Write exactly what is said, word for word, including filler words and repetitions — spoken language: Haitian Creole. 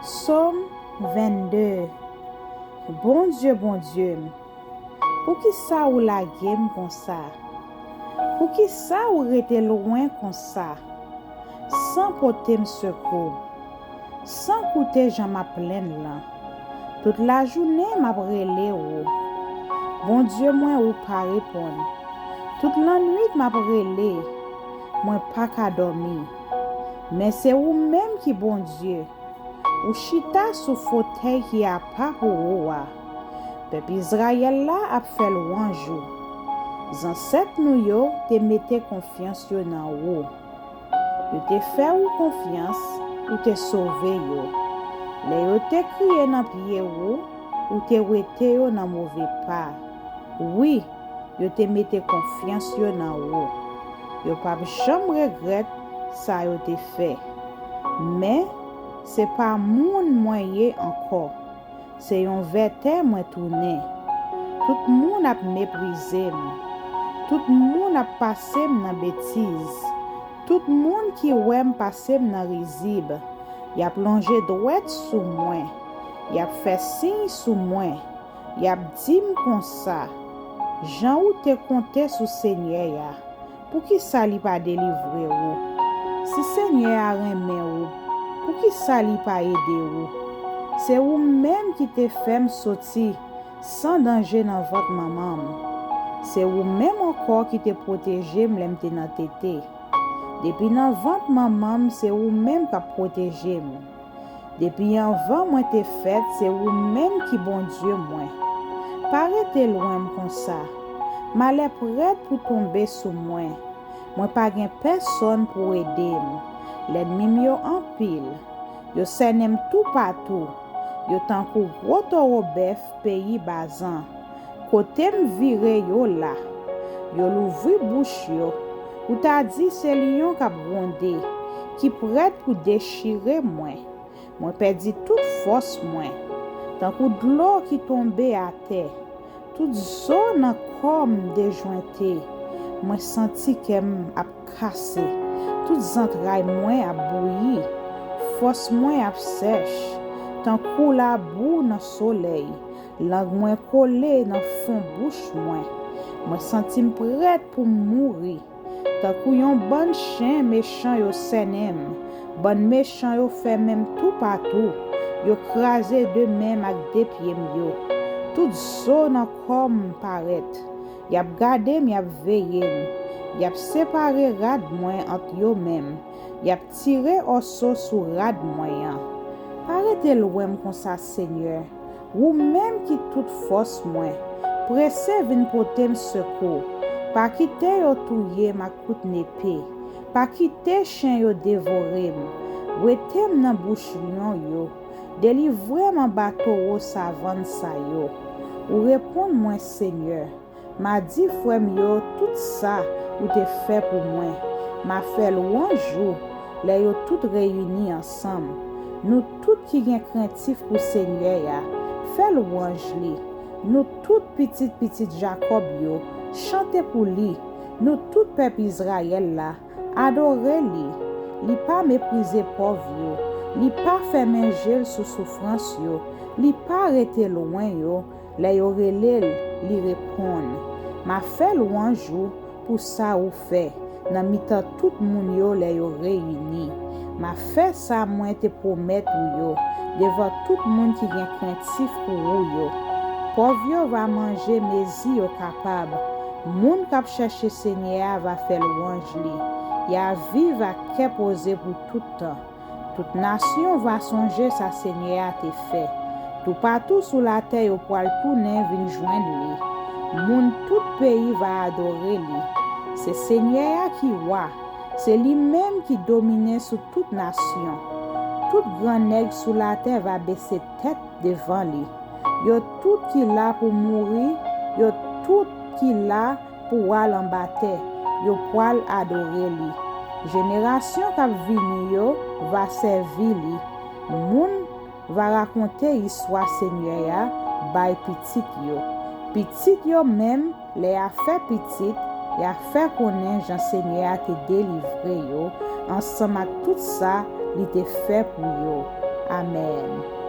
Sòm vennde. Bondye, Bondye m, poukisa ou lage m konsa? Poukisa ou rete lwen konsa, san pote m sekou, san koute jan m ap plenn lan? Tout lajounen m ap rele ou. Bondye mwen, ou pa reponn. Tout lannwit m ap rele, mwen pa ka dòmi. Men se ou menm ki Bondye. Ou chita sou fotèy ki apa pou ou a. Pèp Izrayèl la ap fè lwanj ou. Zansèt nou yo te mete konfyans yo nan ou. Yo te fè ou konfyans, ou te sove yo. Lè yo te kriye nan pye ou, ou te wete yo nan move pa. Wi, yo te mete konfyans yo nan ou. Yo p ap janm regrèt sa yo te fè. Men, se pa moun mwen ye ankò. Se yon vè tè mwen tounen. Tout moun ap meprize m. Tout moun ap pase m nan betiz. Tout moun ki wè m pase m nan rizib. Y ap lonje dwèt sou mwen. Y ap fè siy sou mwen. Y ap di m konsa: Jan ou te konte sou Senyè a, poukisa li pa delivre ou? Si Senyè a renmen ou, poukisa li pa ede ou? Se ou menm ki te fè m soti san danje nan vant manman m. Se ou menm ankò ki te pwoteje m lè m te nan tete. Depi nan vant manman m, se ou menm k ap pwoteje m. Depi anvan mwen te fèt, se ou menm ki Bondye mwen. Pa rete lwen m konsa. Malè prèt pou tonbe sou mwen. Mwen pa gen pèsonn pou ede m. Lènmi m yo anpil. Yo sènen m toupatou. Yo tankou gwo towo bèf peyi Bazan. Kote m vire yo la, yo louvri bouch yo, ou ta di se lyon k ap gwonde, ki prèt pou dechire mwen. Mwen pèdi tout fòs mwen, tankou dlo ki tonbe atè. Tout zo nan kò m dejwente. Mwen santi kè m ap kase. Tout zantray mwen ap bouyi. Fòs mwen ap sèch, tankou labou nan solèy. Lang mwen kole nan fon bouch mwen. Mwen santi m prèt pou m mouri. Tankou yon bann chen mechan yo sènen m. Bann mechan yo fèmen m toupatou. Yo kraze de men m ak de pye m yo. Tout zo nan kò m parèt. Y ap gade m, y ap veye m. Y ap separe rad mwen ant yo menm. Y ap tire òso sou rad mwen an. Pa rete lwen m konsa, Senyè. Ou menm ki tout fòs mwen, prese vin pote m sekou. Pa kite yo touye m ak kout nepe. Pa kite chen yo devore m. Wete m nan bouch lyon yo. Delivre m anba towo savann sa yo. Ou reponn mwen, Senyè. M a di frè m yo tout sa ou te fè pou mwen. M a fè lwanj ou lè yo tout reyini ansanm. Nou tout ki gen krentif pou Senyè a, fè lwanj li. Nou tout pitit pitit Jakòb yo, chante pou li. Nou tout pèp Izrayèl la, adore li. Li pa meprize pòv yo. Li pa fèmen je l sou soufrans yo. Li pa rete lwen yo. Lè yo rele l, li reponn. M a fè lwanj ou pou sa ou fè nan mitan tout moun yo lè yo reyini. M a fè sa mwen te pwomèt ou yo devan tout moun ki gen krentif pou ou yo. Pòv yo va manje mezi yo kapab. Moun k ap chèche Senyè a va fè lwanj li. Y a viv ak kè poze pou tout tan. Tout nasyon va sonje sa Senyè a te fè. Toupatou sou latè yo pral tounen vin jwenn li. Moun tout peyi va adore li. Se Senyè a ki wa. Se li menm ki domine sou tout nasyon. Tout gran nèg sou latè va bese tèt devan li. Yo tout ki la pou mouri, yo tout ki la pou al anba tè, yo pral adore li. Jenerasyon k ap vini yo va sèvi li. Moun va rakonte istwa Senyè a bay pitit yo. Pitit yo menm, lè y a fè pitit, y a fè konnen jan Senyè a te delivre yo, ansanm ak tout sa li te fè pou yo. Amèn.